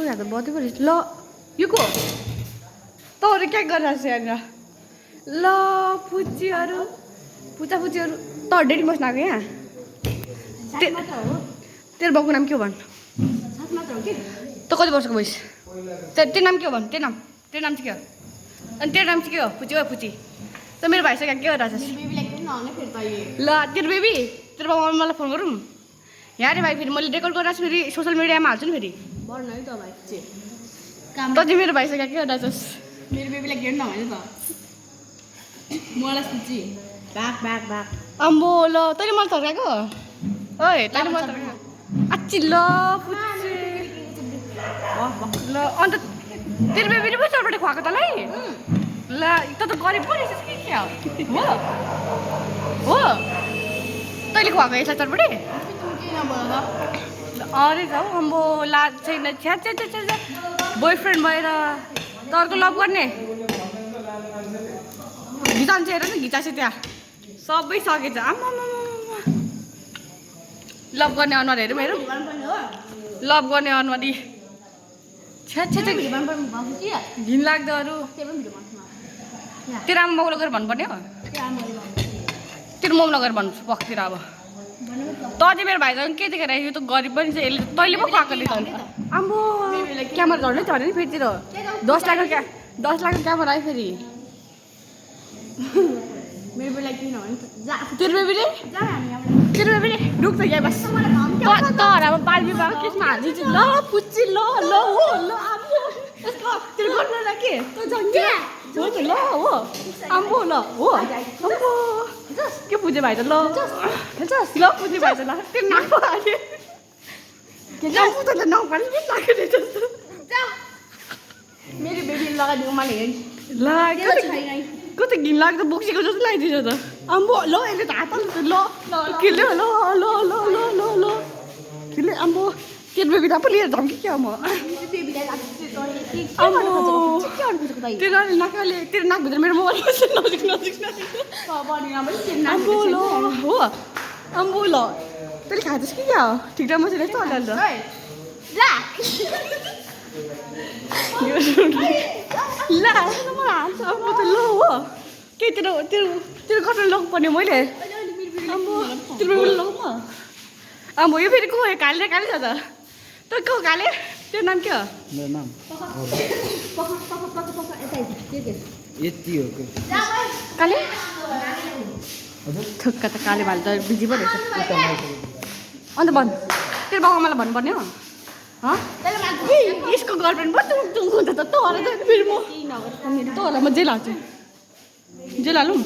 यहाँ त बत्ती पो ल यो को तँहरू क्या गरिरहेको छ यहाँनिर ल पुच्चीहरू पुच्चापुच्चीहरू त डेली बस्न आएको यहाँ तेरो बाउको नाम के हो भन् त कति वर्षको भइस तेरो नाम के हो भन् तेरो नाम चाहिँ के हो अनि तेरो नाम चाहिँ के हो पुच्ची हो पुच्ची त मेरो भाइसँग के गरिरहेको छ ल तेरो बेबी तेरो बाउ मलाई फोन गरौँ यहाँ रे भाइ फेरि मैले रेकर्ड गरिरहेको छु फेरि सोसियल मिडियामा हाल्छु नि फेरि त चाहिँ मेरो भाइसँग के गरिरहेको छस् मेरो बेबीलाई गेट नभने त मलाई सुची भाग अम्बो ल तैँले मलाई थर्काएको ओए तैँले मलाई थर्काएको आच्ची ल पुच्ची ल अन्त तेरो बेबीले पो चलबाट खुवाएको तँलाई ल त गरिब पो रहेछस् कि क्या हो तैँले खुवाएको यसलाई चटपटे अरे जाऊ अम्बो लाज छैन छ्या छ्या छ्या छ्या बोयफ्रेन्ड भएर तर्को लभ गर्ने घिचान्छ हेर न घिचाएको त्यहाँ सबै सकेछ आम्मा लभ गर्ने अनुहार हेरौँ हेरौँ लभ गर्ने अनुहार छ्या छ्या छ्या घिनलाग्दोहरू तेरो आमा बाउ लगेर भन्नुपर्ने हो तेरो मम लगेर भन्छु पक्तिर अब त चाहिँ मेरो भाइसँग के देखेर यो त गरिब पनि छ यसले तैँले पो खुवाएको नि आम्बो क्यामेरा झर्नै झऱ्यो नि फेरितिर 10 लाखको क्यामेरा आयो फेरि मेरो बेबीलाई किन भने तेरो बेबीले ढुक्छ यहाँ बस तर अब बाल विवाह केसमा हालिदिन्छु ल पुच्ची ल ल हो ल आम्बो तेरो गर्नु न के हो त ल हो आम्बो ल हो आम्बो के पुजे भाइ त ल खेल्छस् ल पुजे भाइ त ल त्यो नाक हाल्यो आम्बो त नाक हाल्यो के लाग्यो जस्तो मेरो बेबीले लगाइदिएको मैले हेरेँ ल कति घिनलाग्दो बोक्सीको जस्तो लगाइदिन्छ त आम्बो ल यसले त हात ल खेल्यो ल ल ल ल ल ल खेल्यो आम्बो तेरो बेबीलाई पो लिएर जाउँ कि क्या म तेरो नाकले तेरो नाकभित्र मेरो मोबाइल नजिक आम्बो ल हो आम्बो ल तैँले खाँदैछ कि क्या ठिक राम्रो छैन यस्तो हल्ला ल हाल्छ आम्बो त ल हो के तेरो कटल लगाउनुपर्ने मैले आम्बो तेरो बेबीले लगाउँ आम्बो यो फेरि को काले छ त त को काले तेरो नाम के हो मेरो नाम यति हो काले थुक्का त काले भाले त बिजी पो रहेछ अन्त भन् तेरो बाउ आमालाई भन्नुपर्ने हो यसको गर्लफ्रेन्ड पो तुङ हुन्छ त तँलाई त फेरि म तँलाई म जेल हाल्छु जेल हालौँ